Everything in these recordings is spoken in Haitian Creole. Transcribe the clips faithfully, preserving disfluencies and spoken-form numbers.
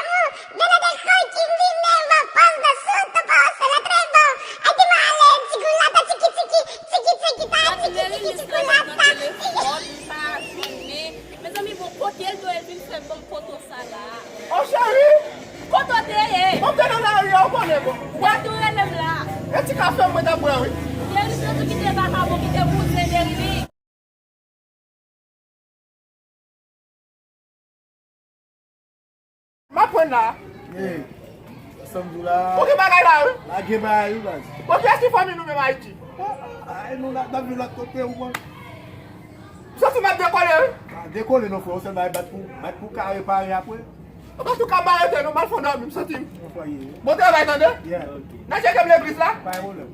amor, dentro del coche, mi me va pasando susto, paso la trevo, ay, qué male, chiculata, chiqui, chiqui, chiqui, chiquita, chiqui, chiqui, chiculata. Mezanmi, bon, kote l dwe vin fè banm poto sa la? O cheri! Kote w te ye? Mwen te nan lari a, ou konnen bon. Ou pa tou rele m la. E ti kafe mwen t ap bwè, wi. Derilis toujou kite vakabon, kite bouzen Derilis. M ap pran la. Ey, sa m di w la. Ou gen bagay la, wi. La gen bagay, wi, baz. Bon, kiyès ki fanmi nou menm Ayiti? Ah, ah, nou la, n ap viv lòt kote, ou konn. M santi m ap dekole, wi. Ah, dekole non, frè, ou sèlman bat pou, bat pou ka repare apre. Ou pa tou ka bare tè non, m al fon dòmi, m santi m. Bon travay, tande? Yeah. N a tcheke m legliz la. Pa gen pwoblèm.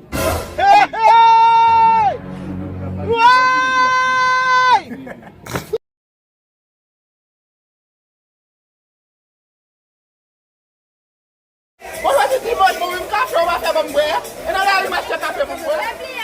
Hey, hey! Woy! Bon, jodi dimanch, bon, wi, m kafe, ou pa fè ban m bwè. E nan lari, m achte kafe pou m bwè.